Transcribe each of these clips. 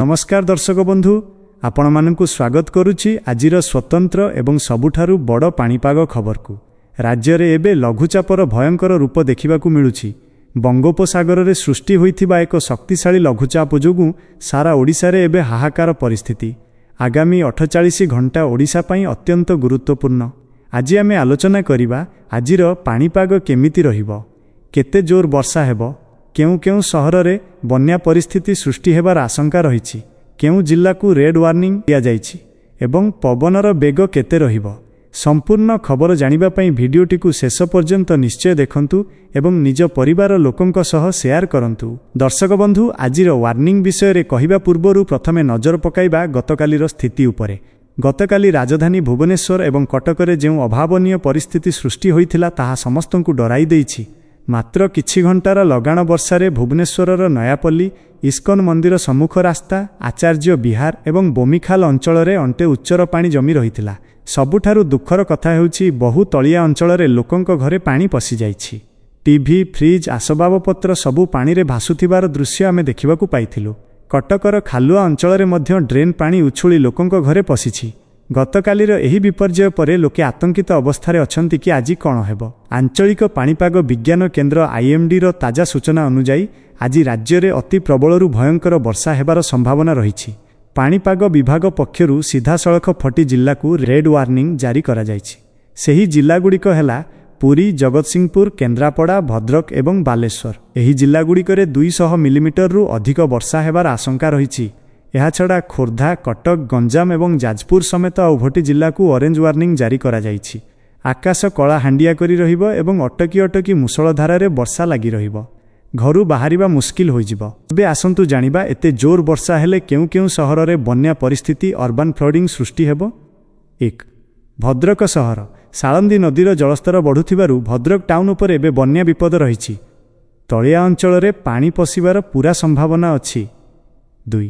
ନମସ୍କାର ଦର୍ଶକ ବନ୍ଧୁ, ଆପଣମାନଙ୍କୁ ସ୍ୱାଗତ କରୁଛି ଆଜିର ସ୍ୱତନ୍ତ୍ର ଏବଂ ସବୁଠାରୁ ବଡ଼ ପାଣିପାଗ ଖବରକୁ। ରାଜ୍ୟରେ ଏବେ ଲଘୁଚାପର ଭୟଙ୍କର ରୂପ ଦେଖିବାକୁ ମିଳୁଛି। ବଙ୍ଗୋପସାଗରରେ ସୃଷ୍ଟି ହୋଇଥିବା ଏକ ଶକ୍ତିଶାଳୀ ଲଘୁଚାପ ଯୋଗୁଁ ସାରା ଓଡ଼ିଶାରେ ଏବେ ହାହାକାର ପରିସ୍ଥିତି। ଆଗାମୀ 48 ଘଣ୍ଟା ଓଡ଼ିଶା ପାଇଁ ଅତ୍ୟନ୍ତ ଗୁରୁତ୍ୱପୂର୍ଣ୍ଣ। ଆଜି ଆମେ ଆଲୋଚନା କରିବା ଆଜିର ପାଣିପାଗ କେମିତି ରହିବ, କେତେ ଜୋର ବର୍ଷା ହେବ, କେଉଁ କେଉଁ ସହରରେ ବନ୍ୟା ପରିସ୍ଥିତି ସୃଷ୍ଟି ହେବାର ଆଶଙ୍କା ରହିଛି, କେଉଁ ଜିଲ୍ଲାକୁ ରେଡ୍ ୱାର୍ଣ୍ଣିଂ ଦିଆଯାଇଛି ଏବଂ ପବନର ବେଗ କେତେ ରହିବ। ସମ୍ପୂର୍ଣ୍ଣ ଖବର ଜାଣିବା ପାଇଁ ଭିଡ଼ିଓଟିକୁ ଶେଷ ପର୍ଯ୍ୟନ୍ତ ନିଶ୍ଚୟ ଦେଖନ୍ତୁ ଏବଂ ନିଜ ପରିବାର ଲୋକଙ୍କ ସହ ସେୟାର କରନ୍ତୁ। ଦର୍ଶକ ବନ୍ଧୁ, ଆଜିର ୱାର୍ଣ୍ଣିଂ ବିଷୟରେ କହିବା ପୂର୍ବରୁ ପ୍ରଥମେ ନଜର ପକାଇବା ଗତକାଲିର ସ୍ଥିତି ଉପରେ। ଗତକାଲି ରାଜଧାନୀ ଭୁବନେଶ୍ୱର ଏବଂ କଟକରେ ଯେଉଁ ଅଭାବନୀୟ ପରିସ୍ଥିତି ସୃଷ୍ଟି ହୋଇଥିଲା, ତାହା ସମସ୍ତଙ୍କୁ ଡରାଇ ଦେଇଛି। ମାତ୍ର କିଛି ଘଣ୍ଟାର ଲଗାଣ ବର୍ଷାରେ ଭୁବନେଶ୍ୱରର ନୟାପଲ୍ଲୀ, ଇସ୍କନ ମନ୍ଦିର ସମ୍ମୁଖ ରାସ୍ତା, ଆଚାର୍ଯ୍ୟ ବିହାର ଏବଂ ବମିଖାଲ ଅଞ୍ଚଳରେ ଅଣ୍ଟେ ଉଚ୍ଚର ପାଣି ଜମି ରହିଥିଲା। ସବୁଠାରୁ ଦୁଃଖର କଥା ହେଉଛି, ବହୁ ତଳିଆ ଅଞ୍ଚଳରେ ଲୋକଙ୍କ ଘରେ ପାଣି ପଶିଯାଇଛି। ଟିଭି, ଫ୍ରିଜ୍, ଆସବାବପତ୍ର ସବୁ ପାଣିରେ ଭାସୁଥିବାର ଦୃଶ୍ୟ ଆମେ ଦେଖିବାକୁ ପାଇଥିଲୁ। କଟକର ଖାଲୁଆ ଅଞ୍ଚଳରେ ମଧ୍ୟ ଡ୍ରେନ୍ ପାଣି ଉଛୁଳି ଲୋକଙ୍କ ଘରେ ପଶିଛି। ଗତକାଲିର ଏହି ବିପର୍ଯ୍ୟୟ ପରେ ଲୋକେ ଆତଙ୍କିତ ଅବସ୍ଥାରେ ଅଛନ୍ତି କି ଆଜି କ'ଣ ହେବ। ଆଞ୍ଚଳିକ ପାଣିପାଗ ବିଜ୍ଞାନ କେନ୍ଦ୍ର ଆଇଏମ୍ଡିର ତାଜା ସୂଚନା ଅନୁଯାୟୀ, ଆଜି ରାଜ୍ୟରେ ଅତି ପ୍ରବଳରୁ ଭୟଙ୍କର ବର୍ଷା ହେବାର ସମ୍ଭାବନା ରହିଛି। ପାଣିପାଗ ବିଭାଗ ପକ୍ଷରୁ ସିଧାସଳଖ ଛଅଟି ଜିଲ୍ଲାକୁ ରେଡ୍ ୱାର୍ଣ୍ଣିଂ ଜାରି କରାଯାଇଛି। ସେହି ଜିଲ୍ଲାଗୁଡ଼ିକ ହେଲା ପୁରୀ, ଜଗତସିଂହପୁର, କେନ୍ଦ୍ରାପଡ଼ା, ଭଦ୍ରକ ଏବଂ ବାଲେଶ୍ୱର। ଏହି ଜିଲ୍ଲାଗୁଡ଼ିକରେ 200 ମିଲିମିଟରରୁ ଅଧିକ ବର୍ଷା ହେବାର ଆଶଙ୍କା ରହିଛି। ଏହାଛଡ଼ା ଖୋର୍ଦ୍ଧା, କଟକ, ଗଞ୍ଜାମ ଏବଂ ଯାଜପୁର ସମେତ ଆଉ ଆଠଟି ଜିଲ୍ଲାକୁ ଅରେଞ୍ଜ ୱାର୍ଣ୍ଣିଂ ଜାରି କରାଯାଇଛି। ଆକାଶ କଳା ହାଣ୍ଡିଆ କରି ରହିବ ଏବଂ ଅଟକି ଅଟକି ମୂଷଳଧାରାରେ ବର୍ଷା ଲାଗି ରହିବ। ଘରୁ ବାହାରିବା ମୁସ୍କିଲ ହୋଇଯିବ। ଏବେ ଆସନ୍ତୁ ଜାଣିବା, ଏତେ ଜୋର ବର୍ଷା ହେଲେ କେଉଁ କେଉଁ ସହରରେ ବନ୍ୟା ପରିସ୍ଥିତି, ଅର୍ବାନ୍ ଫ୍ଲଡିଂ ସୃଷ୍ଟି ହେବ। 1, ଭଦ୍ରକ ସହର। ସାଳନ୍ଦୀ ନଦୀର ଜଳସ୍ତର ବଢ଼ୁଥିବାରୁ ଭଦ୍ରକ ଟାଉନ୍ ଉପରେ ଏବେ ବନ୍ୟା ବିପଦ ରହିଛି। ତଳିଆ ଅଞ୍ଚଳରେ ପାଣି ପଶିବାର ପୂରା ସମ୍ଭାବନା ଅଛି। 2,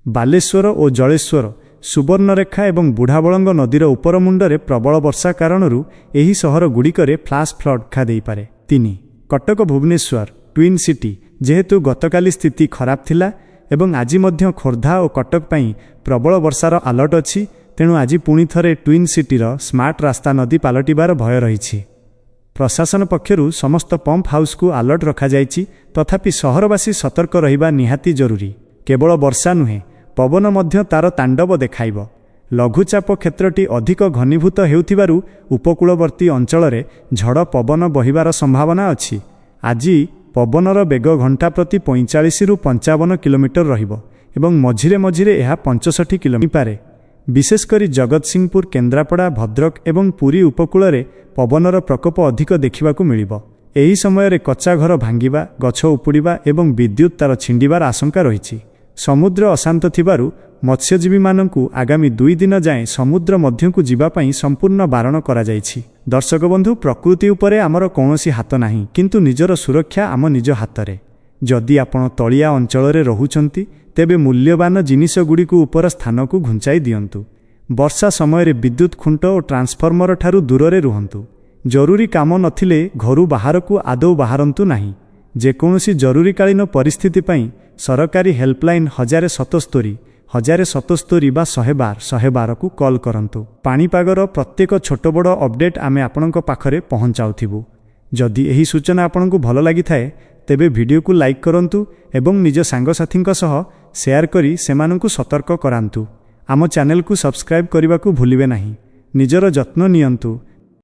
ବାଲେଶ୍ୱର ଓ ଜଳେଶ୍ୱର। ସୁବର୍ଣ୍ଣରେଖା ଏବଂ ବୁଢ଼ାବଳଙ୍ଗ ନଦୀର ଉପରମୁଣ୍ଡରେ ପ୍ରବଳ ବର୍ଷା କାରଣରୁ ଏହି ସହରଗୁଡ଼ିକରେ ଫ୍ଲାସ୍ ଫ୍ଲଡ୍ ଦେଖା ଦେଇପାରେ। 3, କଟକ ଭୁବନେଶ୍ୱର ଟ୍ୱିନ୍ ସିଟି। ଯେହେତୁ ଗତକାଲି ସ୍ଥିତି ଖରାପ ଥିଲା ଏବଂ ଆଜି ମଧ୍ୟ ଖୋର୍ଦ୍ଧା ଓ କଟକ ପାଇଁ ପ୍ରବଳ ବର୍ଷାର ଆଲର୍ଟ ଅଛି, ତେଣୁ ଆଜି ପୁଣି ଥରେ ଟ୍ୱିନ୍ ସିଟିର ସ୍ମାର୍ଟ ରାସ୍ତା ନଦୀ ପାଲଟିବାର ଭୟ ରହିଛି। ପ୍ରଶାସନ ପକ୍ଷରୁ ସମସ୍ତ ପମ୍ପ ହାଉସ୍କୁ ଆଲର୍ଟ ରଖାଯାଇଛି। ତଥାପି ସହରବାସୀ ସତର୍କ ରହିବା ନିହାତି ଜରୁରୀ। କେବଳ ବର୍ଷା ନୁହେଁ, ପବନ ମଧ୍ୟ ତାର ତାଣ୍ଡବ ଦେଖାଇବ। ଲଘୁଚାପ କ୍ଷେତ୍ରଟି ଅଧିକ ଘନୀଭୂତ ହେଉଥିବାରୁ ଉପକୂଳବର୍ତ୍ତୀ ଅଞ୍ଚଳରେ ଝଡ଼ ପବନ ବହିବାର ସମ୍ଭାବନା ଅଛି। ଆଜି ପବନର ବେଗ ଘଣ୍ଟା ପ୍ରତି 45ରୁ 55 କିଲୋମିଟର ରହିବ ଏବଂ ମଝିରେ ମଝିରେ ଏହା 65 କିଲୋମିଟର ପାରେ। ବିଶେଷ କରି ଜଗତସିଂହପୁର, କେନ୍ଦ୍ରାପଡ଼ା, ଭଦ୍ରକ ଏବଂ ପୁରୀ ଉପକୂଳରେ ପବନର ପ୍ରକୋପ ଅଧିକ ଦେଖିବାକୁ ମିଳିବ। ଏହି ସମୟରେ କଚ୍ଚା ଘର ଭାଙ୍ଗିବା, ଗଛ ଉପୁଡ଼ିବା ଏବଂ ବିଦ୍ୟୁତ୍ ତାର ଛିଣ୍ଡିବାର ଆଶଙ୍କା ରହିଛି। ସମୁଦ୍ର ଅଶାନ୍ତ ଥିବାରୁ ମତ୍ସ୍ୟଜୀବୀମାନଙ୍କୁ ଆଗାମୀ 2 ଦିନ ଯାଏଁ ସମୁଦ୍ର ମଧ୍ୟକୁ ଯିବା ପାଇଁ ସମ୍ପୂର୍ଣ୍ଣ ବାରଣ କରାଯାଇଛି। ଦର୍ଶକ ବନ୍ଧୁ, ପ୍ରକୃତି ଉପରେ ଆମର କୌଣସି ହାତ ନାହିଁ, କିନ୍ତୁ ନିଜର ସୁରକ୍ଷା ଆମ ନିଜ ହାତରେ। ଯଦି ଆପଣ ତଳିଆ ଅଞ୍ଚଳରେ ରହୁଛନ୍ତି, ତେବେ ମୂଲ୍ୟବାନ ଜିନିଷଗୁଡ଼ିକୁ ଉପର ସ୍ଥାନକୁ ଘୁଞ୍ଚାଇ ଦିଅନ୍ତୁ। ବର୍ଷା ସମୟରେ ବିଦ୍ୟୁତ୍ ଖୁଣ୍ଟ ଓ ଟ୍ରାନ୍ସଫର୍ମର ଠାରୁ ଦୂରରେ ରୁହନ୍ତୁ। ଜରୁରୀ କାମ ନଥିଲେ ଘରୁ ବାହାରକୁ ଆଦୌ ବାହାରନ୍ତୁ ନାହିଁ। ଯେକୌଣସି ଜରୁରୀକାଳୀନ ପରିସ୍ଥିତି ପାଇଁ ସରକାରୀ ହେଲ୍ପଲାଇନ୍ 1077 1077 ବା 112 112କୁ କଲ୍ କରନ୍ତୁ। ପାଣିପାଗର ପ୍ରତ୍ୟେକ ଛୋଟ ବଡ଼ ଅପଡେଟ୍ ଆମେ ଆପଣଙ୍କ ପାଖରେ ପହଞ୍ଚାଉଥିବୁ। ଯଦି ଏହି ସୂଚନା ଆପଣଙ୍କୁ ଭଲ ଲାଗିଥାଏ, ତେବେ ଭିଡ଼ିଓକୁ ଲାଇକ୍ କରନ୍ତୁ ଏବଂ ନିଜ ସାଙ୍ଗସାଥୀଙ୍କ ସହ ସେୟାର କରି ସେମାନଙ୍କୁ ସତର୍କ କରାନ୍ତୁ। ଆମ ଚ୍ୟାନେଲକୁ ସବସ୍କ୍ରାଇବ୍ କରିବାକୁ ଭୁଲିବେ ନାହିଁ। ନିଜର ଯତ୍ନ ନିଅନ୍ତୁ।